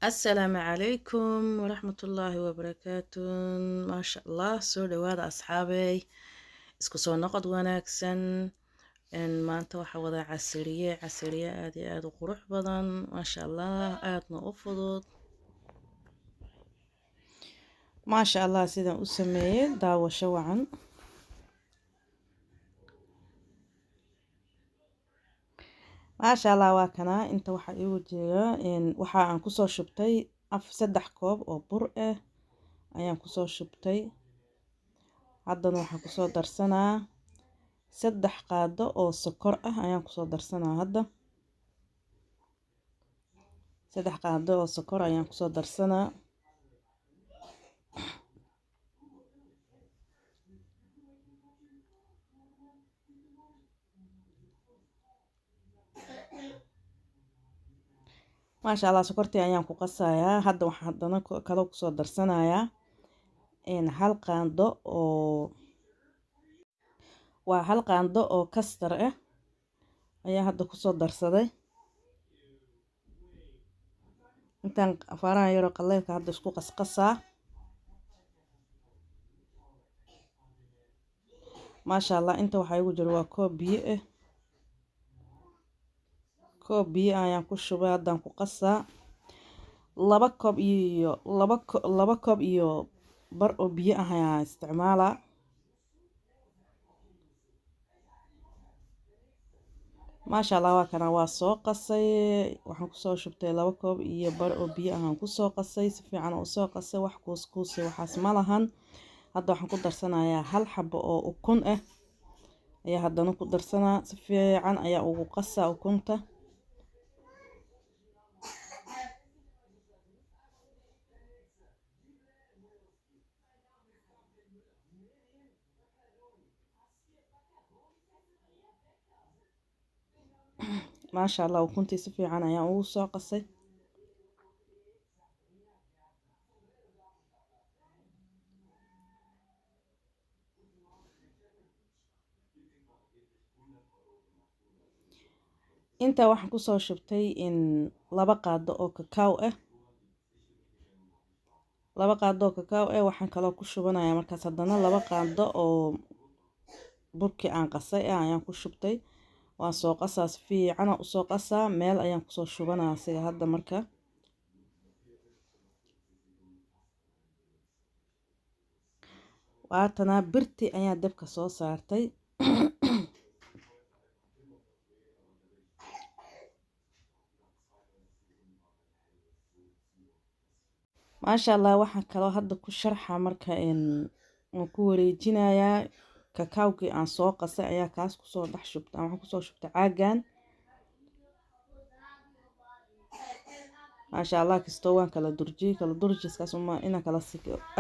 Asalaamu calaykum waraxmatullaahi wabarakaatu. Maasha Allah, soo dhawaada asxaabey, isku soo noqod wanaagsan. Maanta waxaa wadaa casariye, casariye aad iyo aad u qurux badan, maasha Allah, aadna u fudud, maasha Allah. Sidaan u sameeyey daawasho wacan. Maasha Allah, waa kanaa. Inta waxaa iigu jira, waxa aan kusoo shubtay 3 koob oo bur ah ayaan kusoo shubtay. Haddana waxaan kusoo darsanaa 3 qaado oo sokor ah ayaan kusoo darsanaa. Hadda 3 qaado oo sokor ayaan kusoo darsanaa. Maasha Allah, sokortii ayaan ku qasayaa. Hadda waxaan haddana kaloo kusoo darsanayaa 1 qaando oo waa 1 qaando oo kastar ah ayaa hadda kusoo darsaday. Intaan afaarahan yaroo qaleylka hadda isku qasqasaa. Maasha Allah, inta waxaa igu jira waa koob biyo ah, koob biyo ayaan ku shubay. Haddaan ku qasaa 2 koob iyo 2 koob iyo bar oo biyo ah ayaan isticmaalaa. Maasha Allah, waa kana, waa soo qasay. Waxaan kusoo shubtay 2 koob iyo bar oo biyo ah aan kusoo qasay, si fiican oo usoo qasay, wax kuuskuusi waxaas ma lahan. Hadda waxaan ku darsanayaa 1 xabo oo ukun ah ayaa haddana ku darsanaa. Si fiican ayaa ugu qasaa ukunta. Maasha Allah, ukuntii si fiican ayaan ugu soo qasay. Intaa waxaan kusoo shubtay in 2 qaado oo kakao ah, 2 qaado oo kakao ah. Waxaan kaloo ku shubanayaa markaas haddana 2 qaado oo burkii aan qasay ah ayaan ku shubtay. Waan soo qasaa, si fiican usoo qasaa, meel ayaan kusoo shubanaa siga hadda. Marka waatanaa birti ayaa dabka soo saartay. Maasha Allah, waxaan kaloo hadda ku sharxa marka waan ku wareejinayaa kakaawgii aan soo qasay ayaa kaas kusoo dhex shubtay. Waxaan kusoo shubtay caagan. Maasha Allah, kastoo waan kala durjiyey, kala durjiskaas uma inaan kala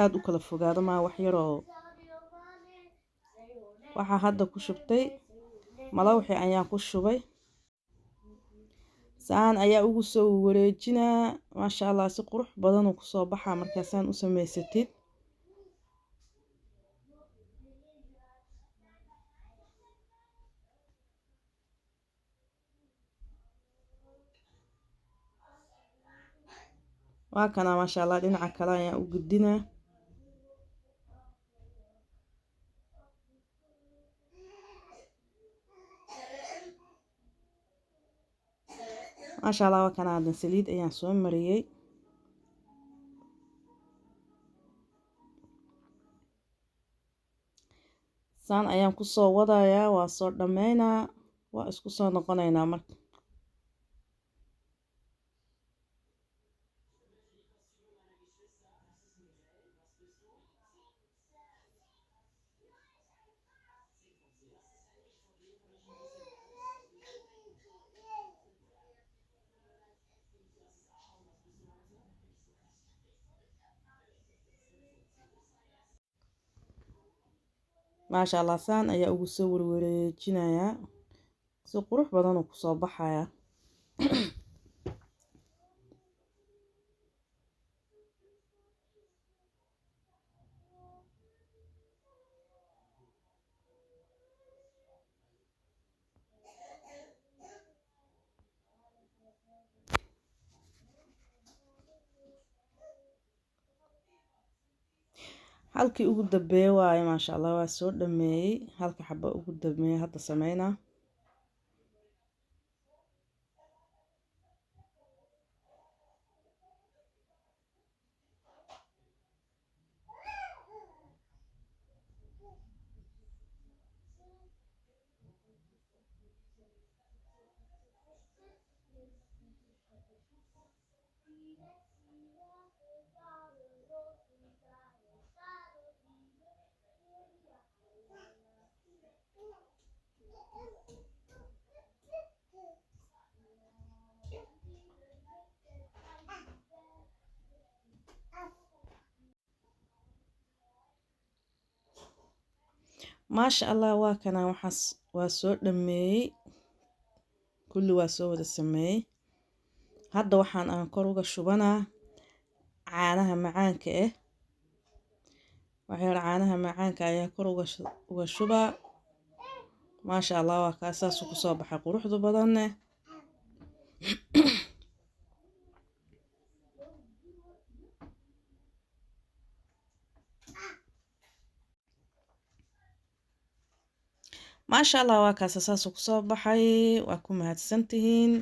aada u kala fogaado maa, wax yaroo. Waxaa hadda ku shubtay malawxi ayaan ku shubay, saan ayaa ugu soo wareejinaa. Maasha Allah, si qurux badanuu kusoo baxaa markaasaan u samaysatid. Waa kana, maasha Allah, dhinaca kale ayaan u gudinaa. Maasha Allah, waa kana, haddan saliid ayaan soo mariyey. Saan ayaan kusoo wadayaa, waa soo dhammeynaa, waa isku soo noqonaynaa marka. Maasha Allah, saan ayaa ugu soo warwareejinayaa, si qurux badan uu kusoo baxayaa. Halkii ugu dambeeye waaye, maasha Allah, waa soo dhameeyey. Halka xaba ugu dambeeye hadda sameynaa. Maasha Allah, waa kana, waxaas waa soo dhameeyey, kulli waa soo wada sameeyey. Hadda waxaan aan kor uga shubanaa caanaha macaanka ah. Waxyar caanaha macaanka ayaa kor uga shubaa. Maasha Allah, waa kaa, saasuu kusoo baxay quruxda badanne. Maasha Allah, waa kaasa, saasuu kusoo baxay. Waa ku mahadsantihiin.